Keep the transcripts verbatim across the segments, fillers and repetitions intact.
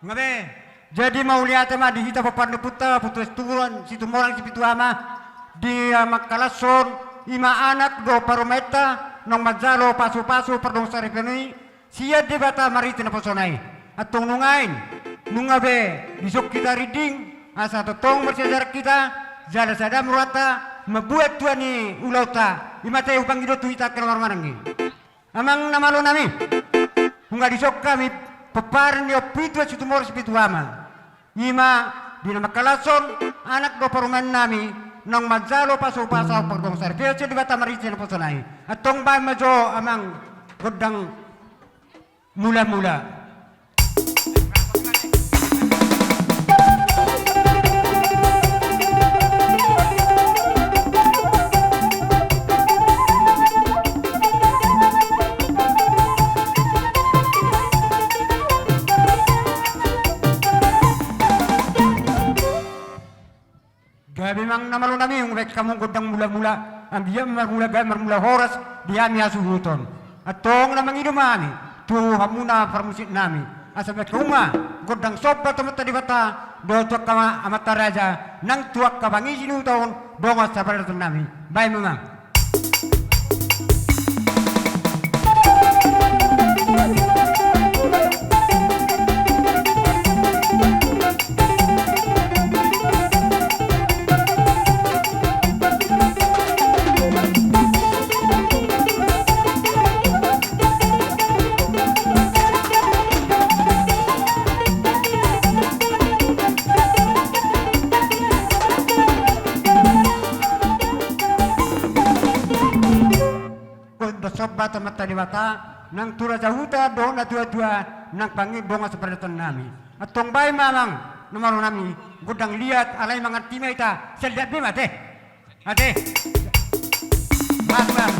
Nunga be. Jadi mauliate ma di hita pomparan ni ompunta, Ompu Situmorang, Situmorang Sipitu Ama, di amang Kalashon, i ma anak dohot parumaenta, naung manjalo pasupasu pardongan saripeon i, sian Debata marhite naposona i. Antong nuaeng, nunga be, dison hita rinding, asa tongtong marsiajaran hita, jala sada ma rohanta, mambuat tua ni ulaonta, i ma tahe hupangido tu hita angka na marhahamaranggi. Amang na malo nami, nunga dison hami pomparan ni Ompu Situmorang Sipitu Ama. I ma di na mangkalashon anak dohot parumaen nami, naung manjalo pasupasu pardongan saripeon sian Debata marhite naposona i. Antong baen ma jo amang gondang mulamula. Gabe amang na malo nami, nunga baen hamu gondang mulamula, anggiat marmula gabe marmula horas di hami hasuhuton. Antong na mangido ma hami tu hamuna parmusik nami, asa baen hamu ma gondang somba tu Amanta Debata dohot tu angka amanta raja nang tu angka pangisi ni huta on, dongan saparadaton nami. Baen ma amang. Gondang somba tu Amanta Debata, nang tu raja huta dohot natuatua, nang pangidongan saparadaton nami. Antong baen ma amang na malo nami gondang liat, alai mangarti ma hita sian liat be ma ate. Ate. Mas, mas.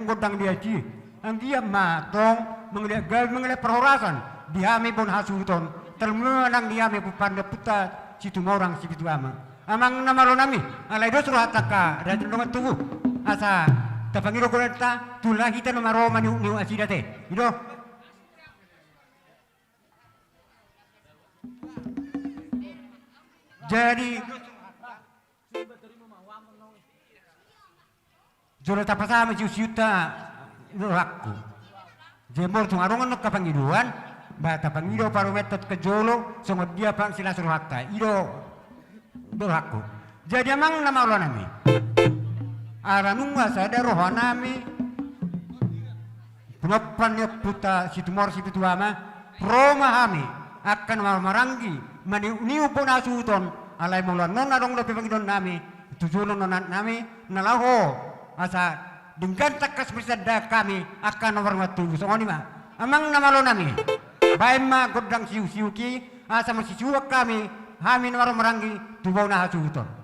Gondang liat i. Anggiat ma tong mangaliat gabe, mangaliat parhorasan di hami bona hasuhuton, tarlumobi ma nang di hami pomparan ni ompunta Situmorang Sipitu Ama. Amang na malo nami, alai dos rohanta angka raja dongan tubu, asa tapangido godangta, tu na hita na maroro maniukniuk nasida ate. I do. Jadi jolo tapasahat ma siusiunta rohangku. Jadi molo tung adong angka pangidoan, ba tapangido parumaenta tu angka jolo, songon dia pangsilas rohanta. I do, do rohangku. Jadi amang na malo nami, ala nunga sada roha nami, pomparan ni ompunta Situmorang Sipitu Ama, ro ma hami angka na marhahamaranggi maniukniuk bona hasuhuton, alai molo annon adong dope pangidoan nami tu jolo ni anak nami na laho, asa denggan tangkas marsiandahan hami angka na marhasuhuton. Songon i ma amang na malo nami. Baen ma gondang siuksiuk i, asa marsisiuan hami, hami na marhahamaranggi tu bona hasuhuton.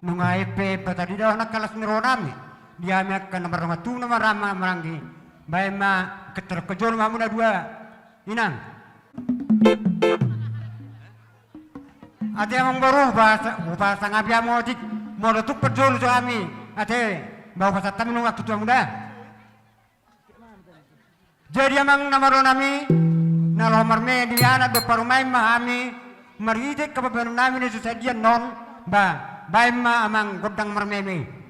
Nunga i pe patadida hona las ni roha nami di hami angka na mardongan tubu na marhahamaranggi. Baen ma keter kejol ma hamu na dua inang. Ate amang boru, hupasangapi hamu otik, molo tung parjolo jo hami, ate, ba hupasahat hami nunga ketua muda. Jadi amang na marhahamaranggi, na laho marmeme di anak dohot parumaen ma hami, marhite angka babanon nami na so sadia annon, ba, baen ma amang gondang marmeme.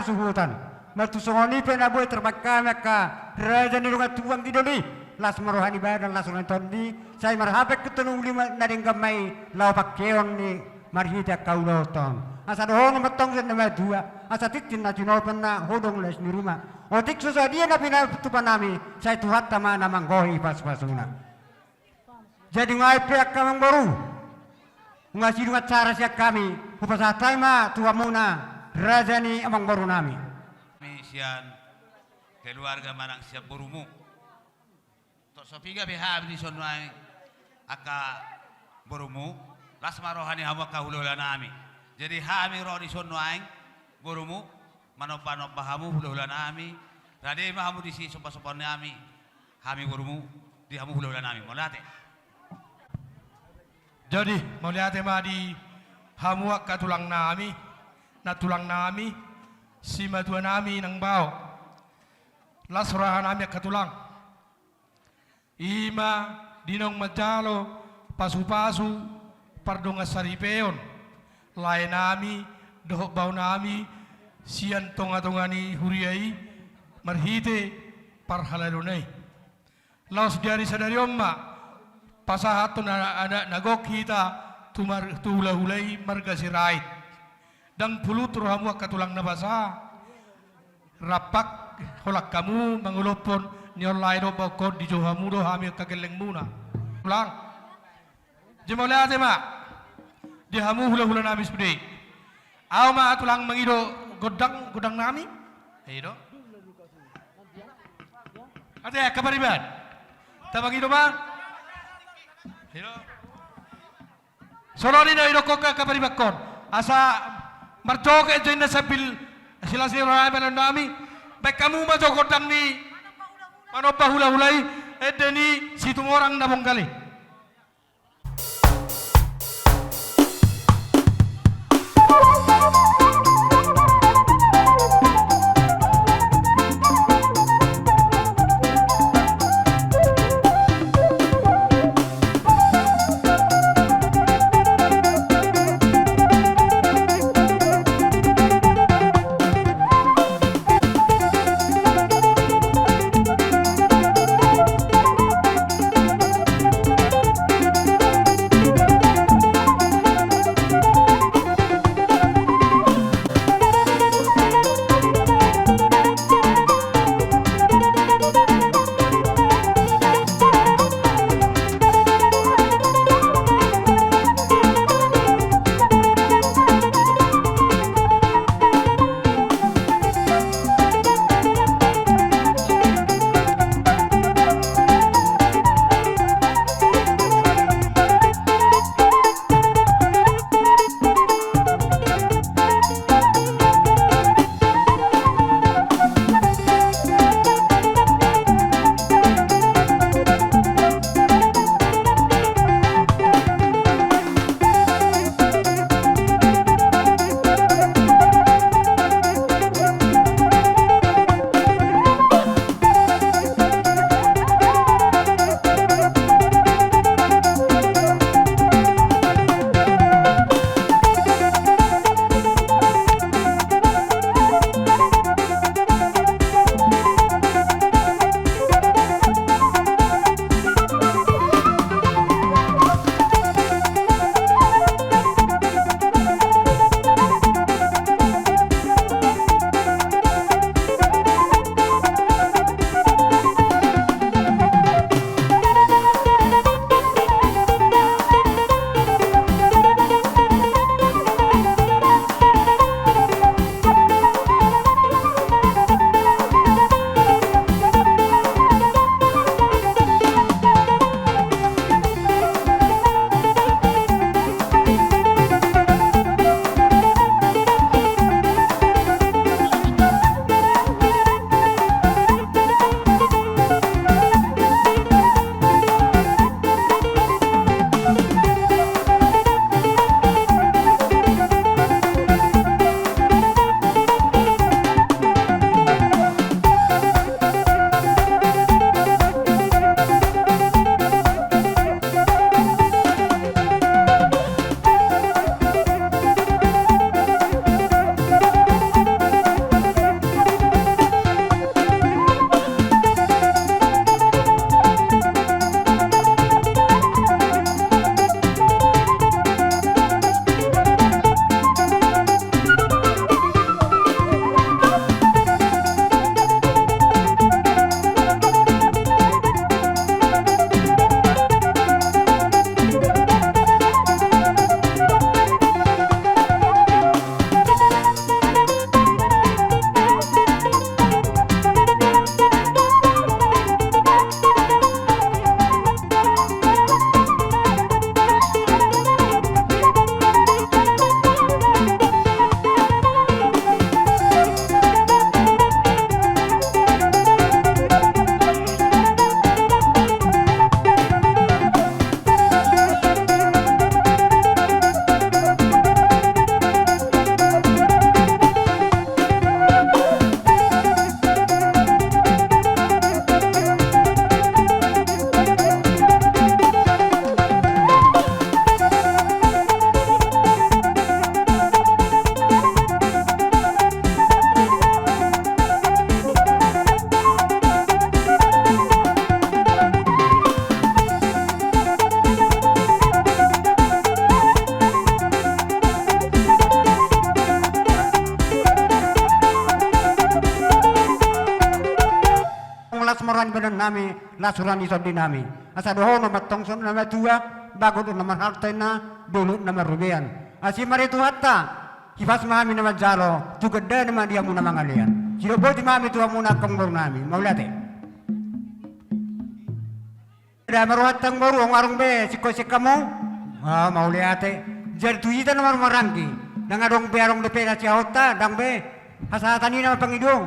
Suhutan. Martus songon i pe na boi tarbahen hami angka raja ni dongan tubu anggi doli, las ma roha ni badan, las roha ni tondi, sai marhape ingkon tong uli ma na denggan ma i laho pangkeon ni marhite angka ulaonta on. Asa dohonon ma tong sian na matua, asa tintin na tinopa na hodong las ni ruma. Otik so sadia na pinatupa nami, sai Tuhanta ma na manggohi pasupasuna. Jadi nunga i pe angka amangboru, nunga sidung acara sian hami, hupasahat hami ma tu hamuna raja ni amangboru nami. Hami sian keluarga manang sian borumu. Tok so piga pe hami dison nuaeng angka borumu, las ma roha ni hamu angka hulahula nami. Jadi hami ro dison nuaeng borumu, manombanomba hamu hulahula nami, rade ma hamu disi sombasomba nami, hami borumu, di hamu hulahula nami. Mauliate. Jadi mauliate ma di hamu angka tulang nami, nantulang nami, simatua nami nang bao. Las roha nami angka tulang. I ma di naung manjalo pasupasu pardongan saripeon lae nami dohot bao nami sian tongatonga ni huria i marhite parhalado na i. Laos di ari sadari on ma pasahathon anak, anak na gok hita tu mar-, tu hulahula i marga Sirait. Ndang pulut rohamu angka tulang na basa. Rampak holan hamu mangolophon ni on lae dohot baonkon, dijou hamu do hami angka gellengmuna. Ulang. Jadi mauliate ma di hamu hulahula nami sude. Ahu ma tulang mangido gondang, gondang nami. Ido. Ate angka pariban. Tamangido ma. Ido. Songon i do idokkon angka paribankon. Asa marjoget jo inna sambil silas ni roha ni badan nami. Baen hamu ma jo gondang ni manomba hulahula i, ende ni Situmorang na Bonggal i. roha ni badan nami, las roha ni tondi nami. Asa dohonon ma antong songon na matua, bagot do na marhalto inna, dolok na marrobean. Asi ma di Tuhanta, hipas ma hami na manjalo, tu gandana ma di hamu na mangalean. Sidok boti ma hami tu hamu na angka boru nami. Mauliate. Ndada ma rohanta boru, nunga adong be singkop sian hamu? Ah, mauliate. Jadi tu hita na marhahamaranggi, ndang adong be, adong dope na siahonta, ndang be. Hasahatan i nama pangidoan.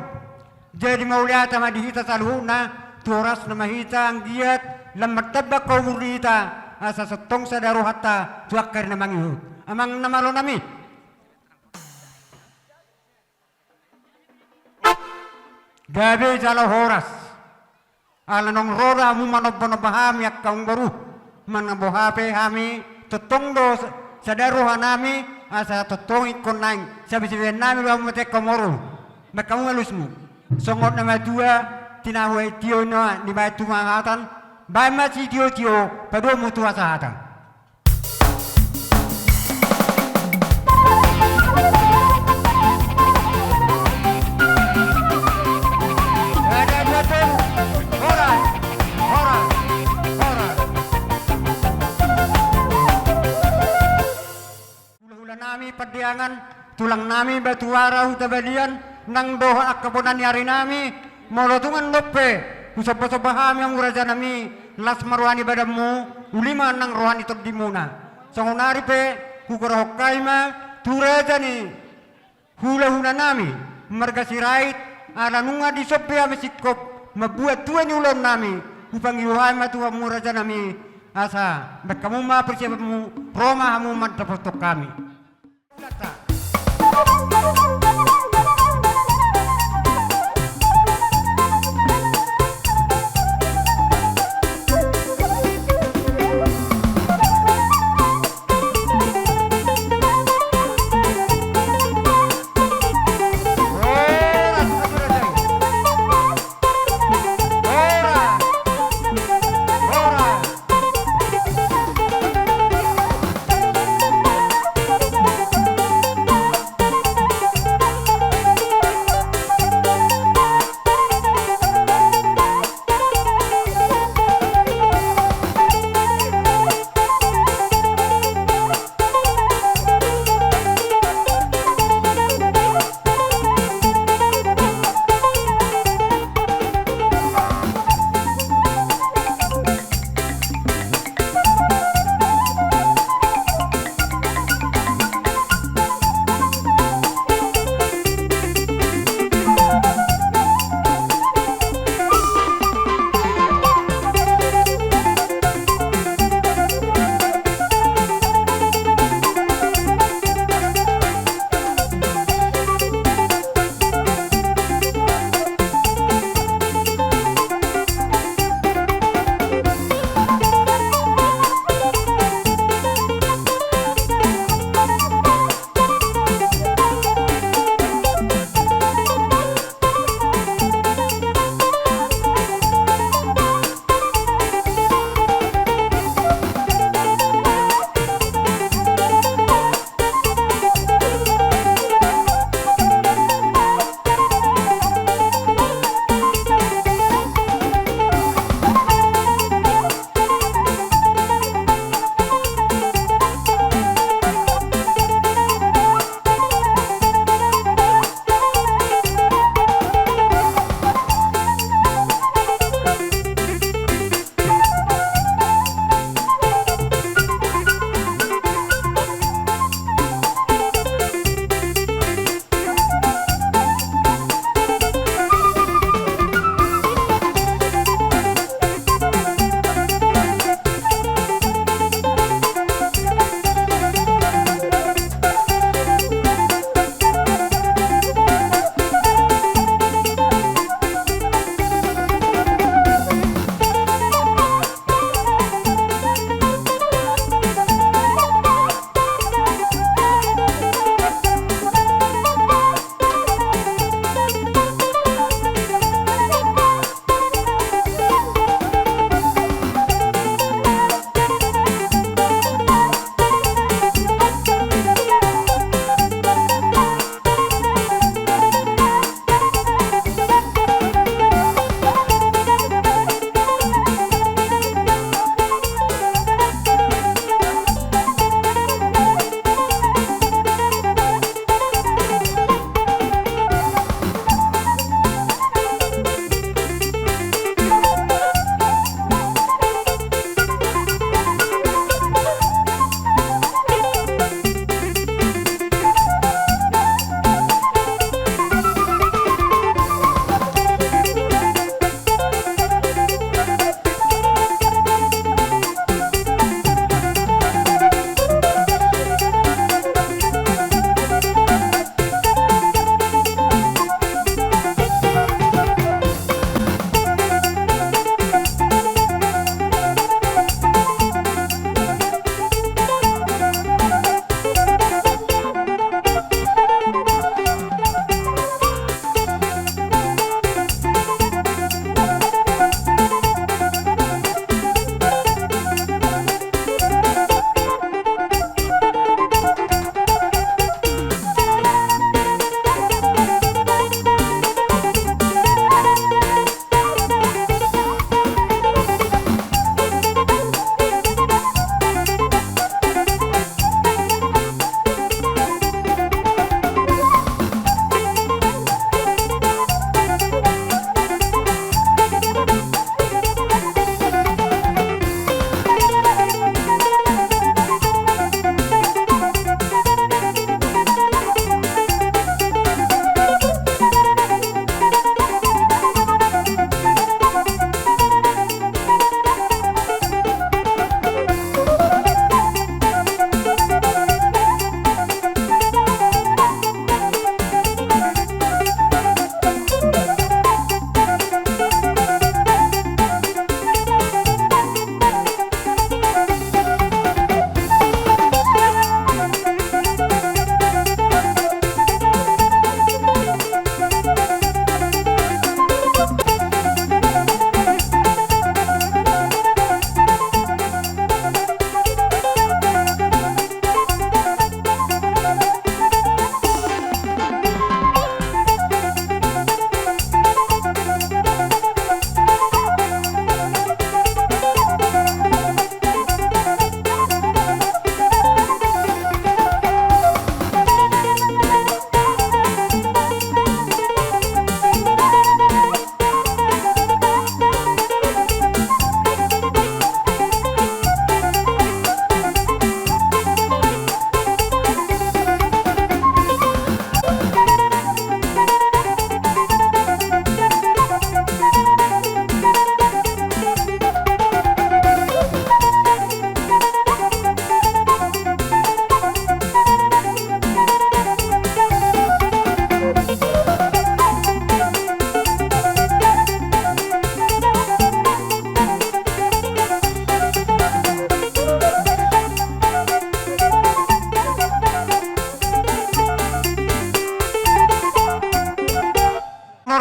Jadi mauliate ma di hita saluhutna, tu horasna ma hita anggiat lam martamba angka umur ni hita, asa so tong sada rohanta tu angka ari na mangihut. Amang na malo nami. Gabe jala horas. Ala naung ro do hamu manombanomba hami angka amangboru, manang boha pe hami tongtong do sa-, sada roha nami, asa tongtong ingkon naeng sabesabean nami do hamu mate angka amangboru. Baen hamu ma alusmu. Songon na matua, tinahu aek tio i na nibaen tu hahatan, baen ma sitiotio, padomu tu hasahatan. Horas, horas, horas. Hulahula nami Pandeangan, tulang nami Batuara Hutabalian, nang dohot angka bona ni ari nami, molo tung adong pe husombasomba hami hamu raja nami, las ma roha ni badanmu, uli ma nang roha ni tondimuna. Songon ari pe hugoarhon hami ma tu raja ni hulahula nami marga Sirait, ala nunga dison be hami singkop mambuat tua ni ulaon nami, hupangido hami ma tu hamu raja nami, asa baen hamu ma persiapanmu, ro ma hamu mandapothon hami.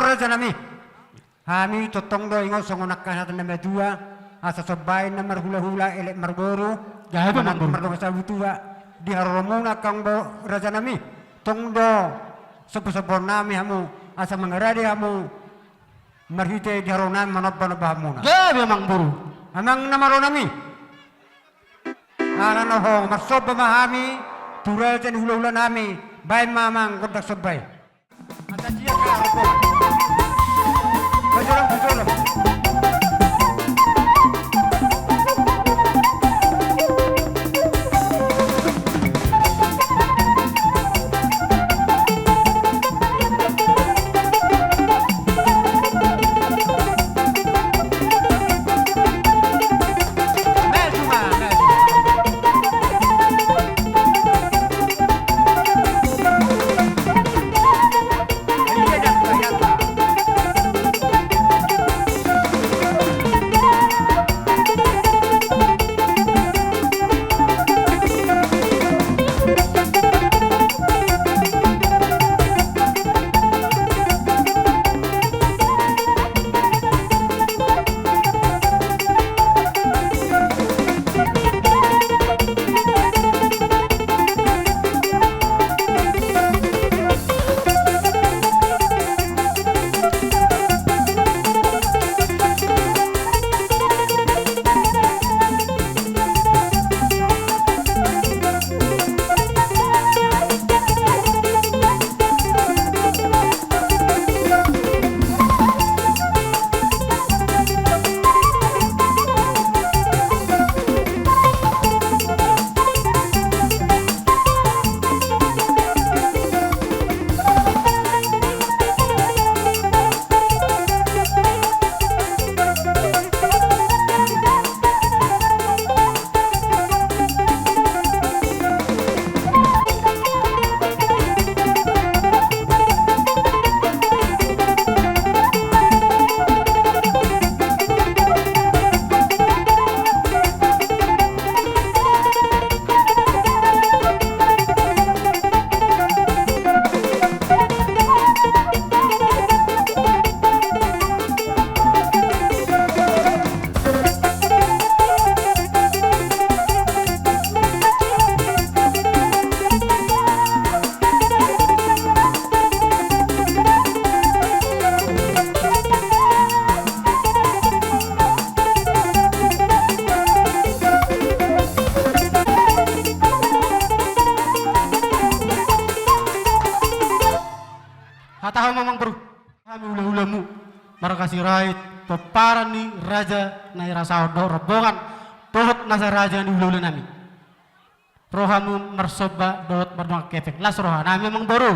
Rajanami. Hami tongtong do ingot songon angka hata ni natuatua, asa somba i na marhulahula elek marboru, gabe manang marboru, mardongan saur matua. Di haroromuna angka amang boru rajanami, tong do sombusombunami hamu, asa mangarade hamu marhite di haroromuna manombanomba hamuna. Gabe amang boru. Amang na malonami. Ala na ho marsomba ma hami tu raja ni hulahulanami, baen ma amang gondang somba i. Hata ho ma amang boru. Hami hulahulamu, marga Sirait, pomparan ni raja Nainggolan dohot rombongan, dohot nasa raja ni hulahulanami. Ro hamu marsomba dohot mardongan hepeng, las rohanami amang boru.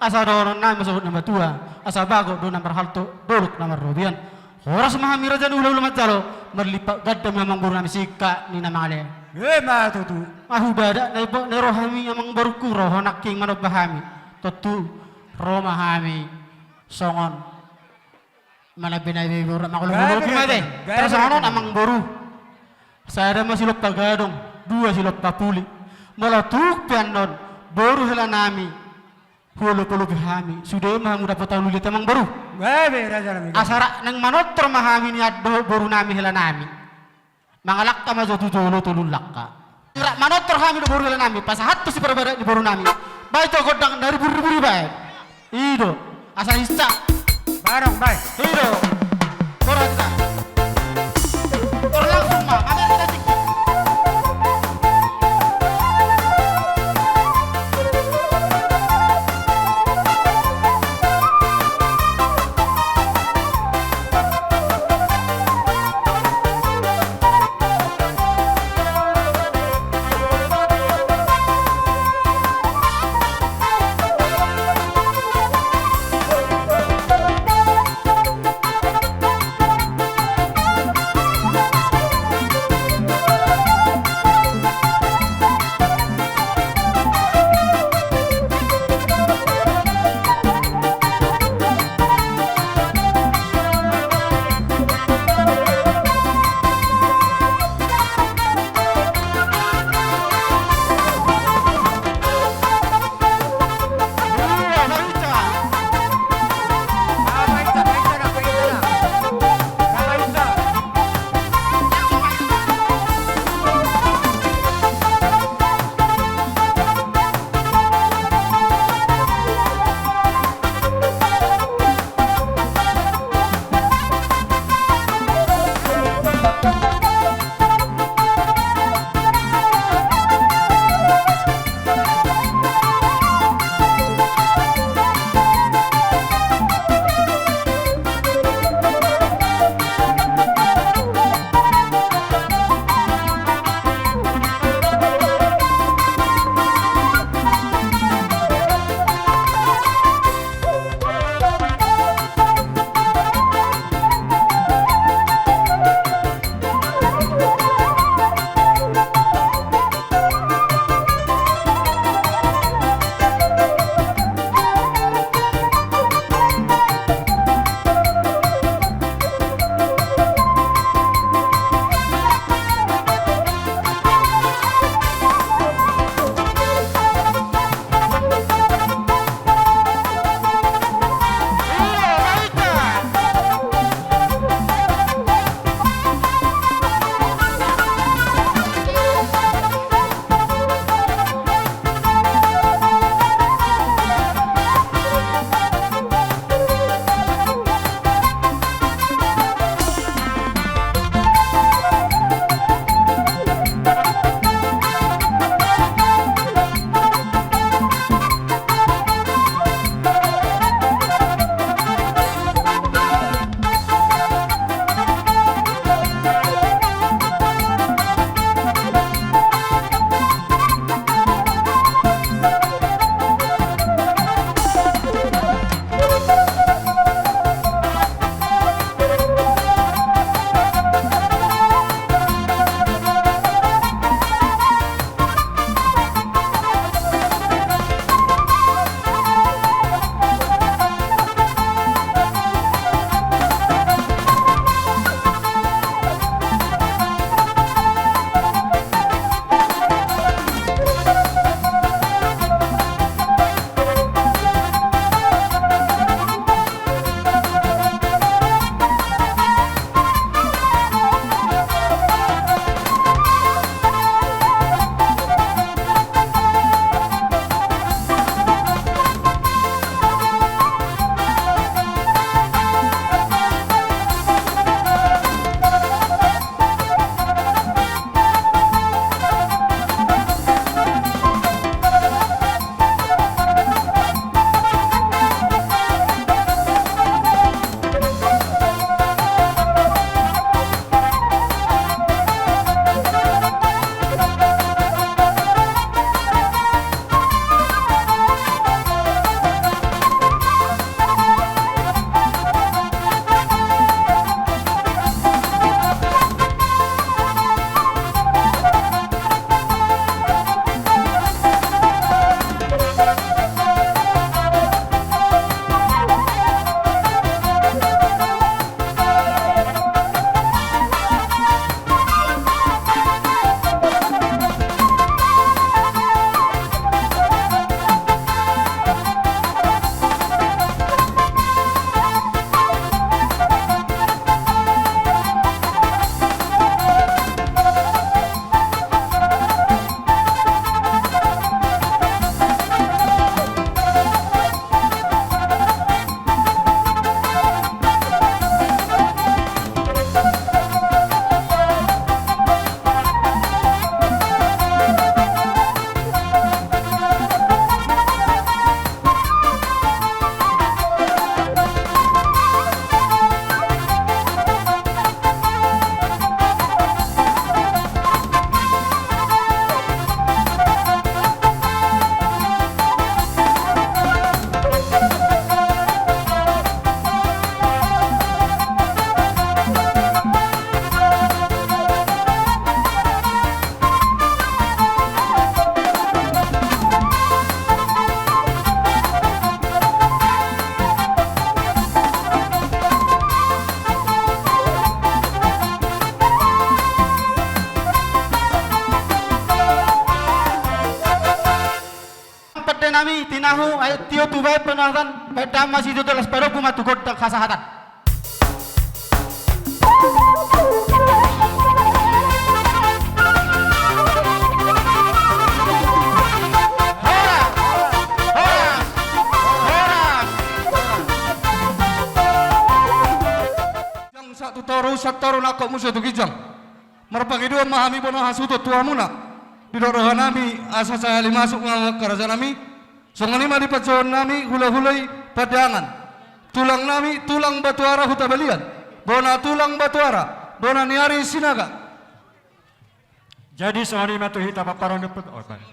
Asa dohononnami ma songon na matua, asa bagot do na marhalto, dolok na marrobean. Horas ma hami raja ni hulahula manjalo, marlimpat ganda ma amang boru nami singkat ni na mangalean. Ima tutu. Ahu dada na ibo na ro hami amang boruku, ro ho nangkin manomba hami. Tontu ro ma hami songon manambe na ibo, ro ma hami. Gabe, gabe, gabe. Tar songon on amang boru. Sada ma silompa gadong, dua silompa puli. Molo tung pe annon boru helanami huolopolopi hami, sude ma hamu dapotan uli amang boru. Gabe, rajanami. Asa rap naeng manortor ma hami nian dohot borunami helanami. Mangalangka ma jo tu jolo tolu langka. Rap manortor hami do boru helanami, pasahathon siparbarat ni borunami. Baen jo gondang na ribur-ribur i baen. I do, asa hinsa. Barang baen. I do. Boru hita. Tor langsung ma, mari kita cik. Ayo tio tu baen panahatan, baen damang sitio, las padomu ma tu gondang hasahatan. Ginjang sahat tu toru, sahat toru nangkok muse tu ginjang. Marpangidoan ma hami bona hasuhuton tu hamuna. Didok rohanami asa sahali masuk ma hamu angka rajanami. Songon i ma di panjouonnami hulahula i Pandangan. Tulangnami tulang Batuara Hutabalian. Bona tulang Batuara, bona ni ari Sinaga. Jadi songon i ma tu hita paparange pet-, oh, baik.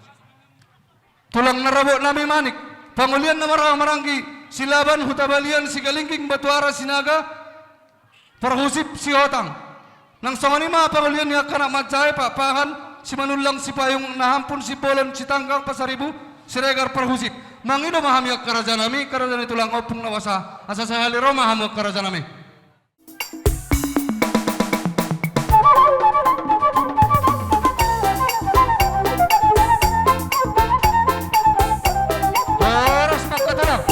Tulang na rabotnami Manik, pangolian na marhahamaranggi, Silaban, Hutabalian, Sigalingging, Batuara, Sinaga, Parhusip, Sihotang. Nang songon i ma pangolian ni angka anak manjae, Pakpahan, Simanullang, Sipayung, Nahampun, Simbolon, Sitanggang, Pasaribu, Siregar, Parhusip. Mangido ma hami angka rajanami, angka raja ni tulang ompung na boasa, asa sahali ro ma hamu angka rajanami. Horas ma angka tulang.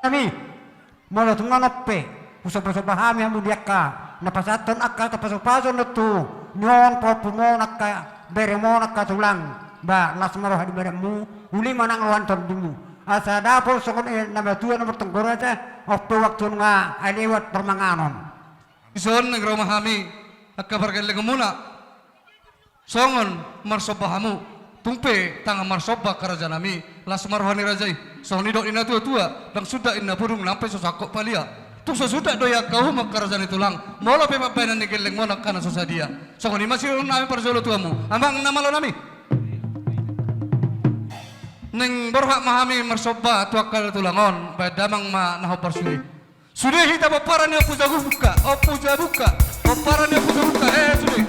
Nami, molo tung onom pe Husombasomba hami hamu di angka na pasahathon angka tapasupasu on tu ni on pahompu on, angka bere on, angka tulang. Ba las ma roha di badanmu, uli ma nang roha ni tondimu. Asa dapot songon i na matua na martonggo raja, on pe waktu nunga lewat parmanganon. Dison naeng ro ma hami angka pargellengonmuna. Songon marsomba hamu, tung pe tangan marsomba angka rajanami, las ma roha ni raja i. Songon nidok ni natuatua, ndang sundat inna pudung nang pe so sangkot palia. Tung so sundat do i angka uhum angka raja ni tulang, molo pe pambahenan ni gellengmuna angka na so sadia. Songon i ma sidohononnami parjolo tu hamu, amang na malonami. Naeng borhat ma hami marsomba tu angka tulang on, baen damang ma na hombar sude. Sude hita pomparan ni Ompu Jabu Buka, Ompu Jabu Buka, pomparan ni Ompu Jabu Buka, eh, sude.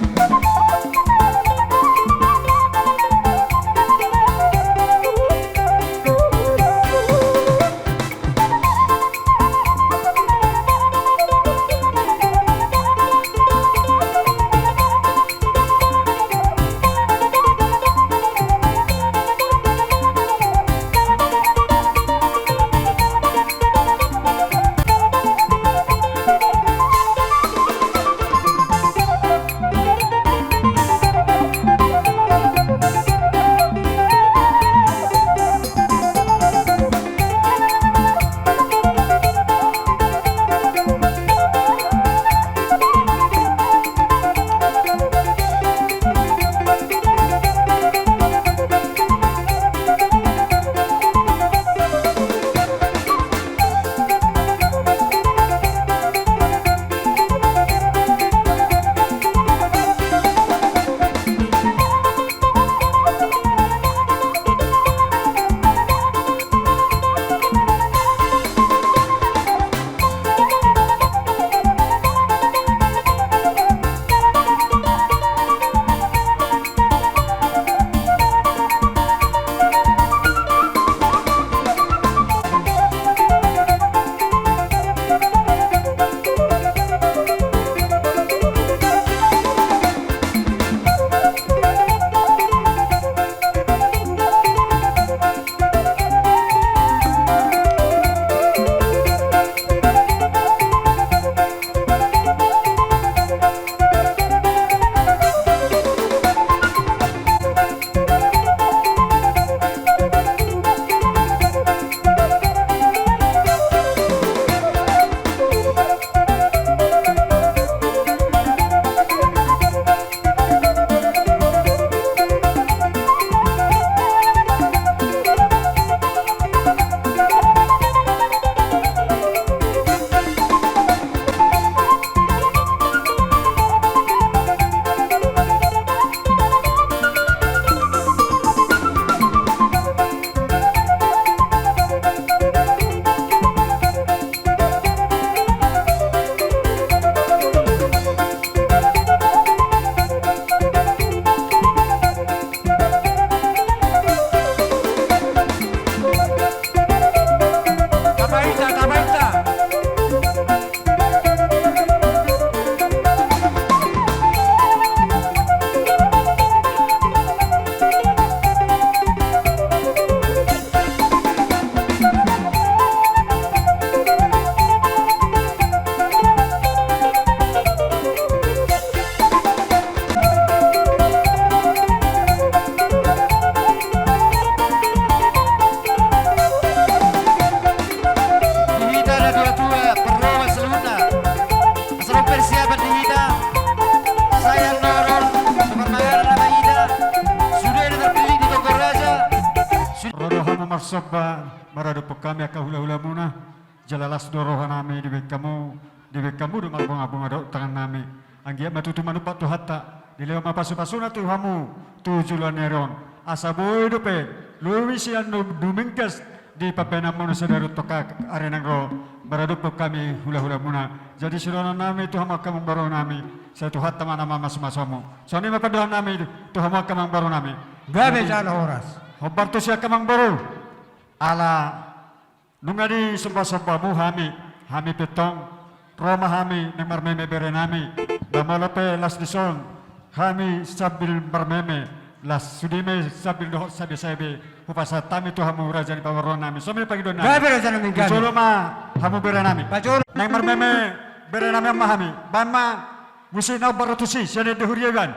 Tabaita, tabaita. Di hita na tua-tua, parroha saluhutna. Asa ro persiapan di hita. Sai andorang, tu parmanganan na baida. Sude na terpilih di Tonggo Raja. Su- Ro do hamu marsomba, maradophon hami angka hulahulamuna. Jala las do rohanami dibahen hamu, dibahen hamu do marbongabonga dohot tangannami. Anggiat ma tutu manumpak Tuhanta, dilehon ma pasupasuna tu hamu, tu joloan ni ari on. Asa boi dope, lobi sian dum-, dumenggas di pambahenanmuna sadari on tu angka ari naeng ro, maradophon hami hulahulamuna. Jadi sidohononnami tu hamu angka amangborunami, sai Tuhanta ma na mamasumasu hamu. Songon i ma pandohannami tu hamu angka amangborunami. Gabe jala horas. Hombar tusi angka amangboru. Ala nunga disombasombamu hami, hami pe tong, ro ma hami naeng marmeme berenami, ba molo pe las dison, hami sambil marmeme, las sudime sambil dohot sabesabe, hupasahat hami tu hamu raja ni pamoruonnami, songon i pangidoannami. Gabe rajanami, gabe. Pajolo ma hamu berenami. Pajolo. Naeng marmeme. Bere nami, on ma hami. Baen ma musik na umbaru tusi sian ende huria i, baen.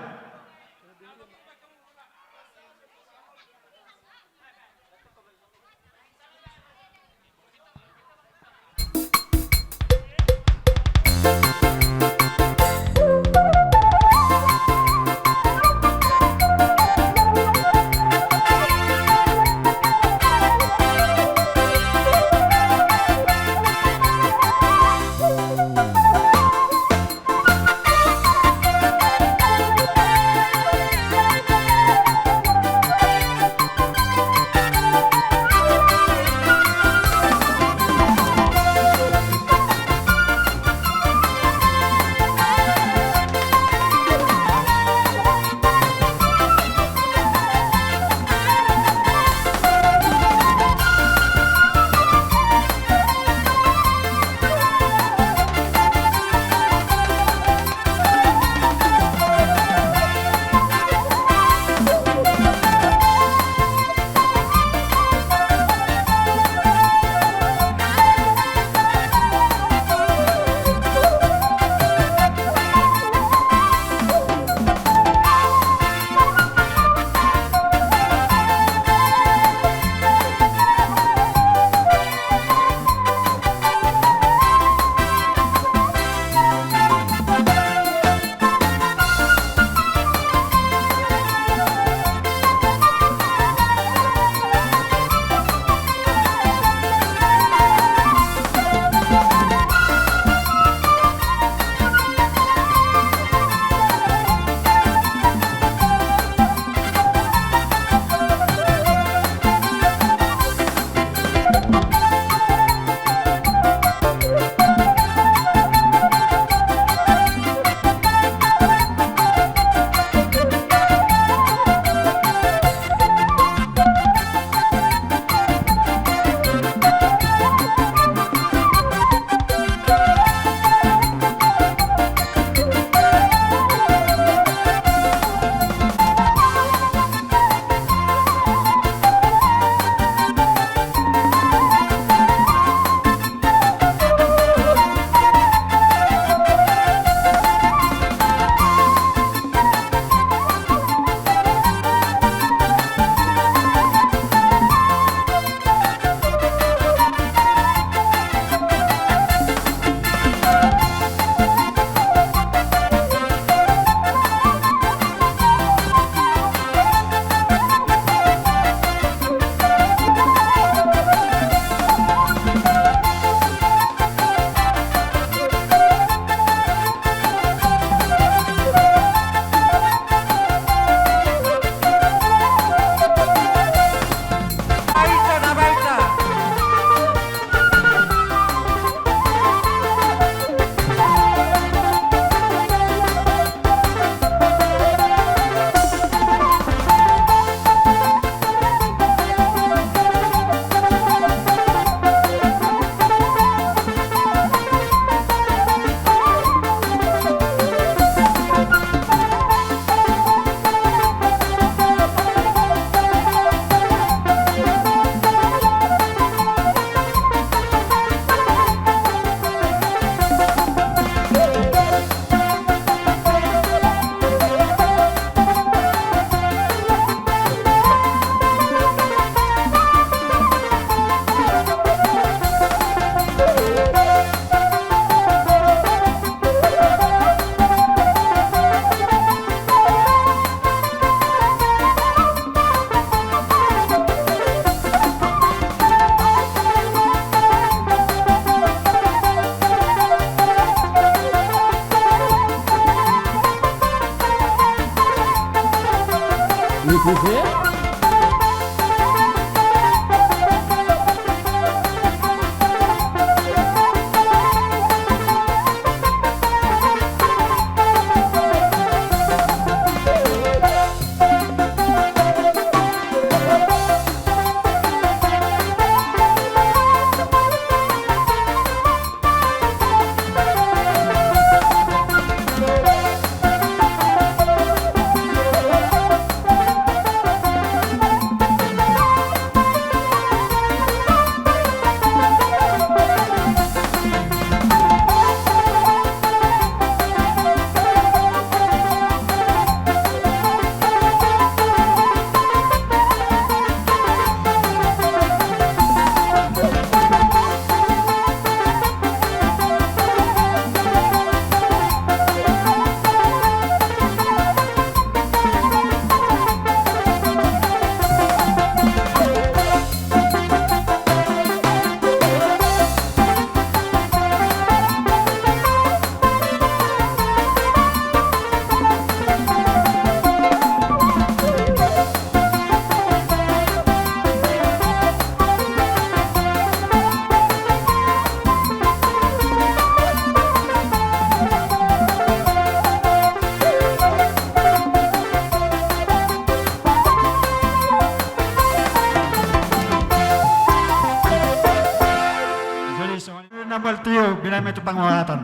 Mauliate, binahen ma i tu panguhatan.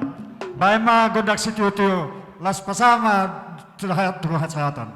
Bahen ma gondang sitiotio, laos pasahat ma tu hasahatan.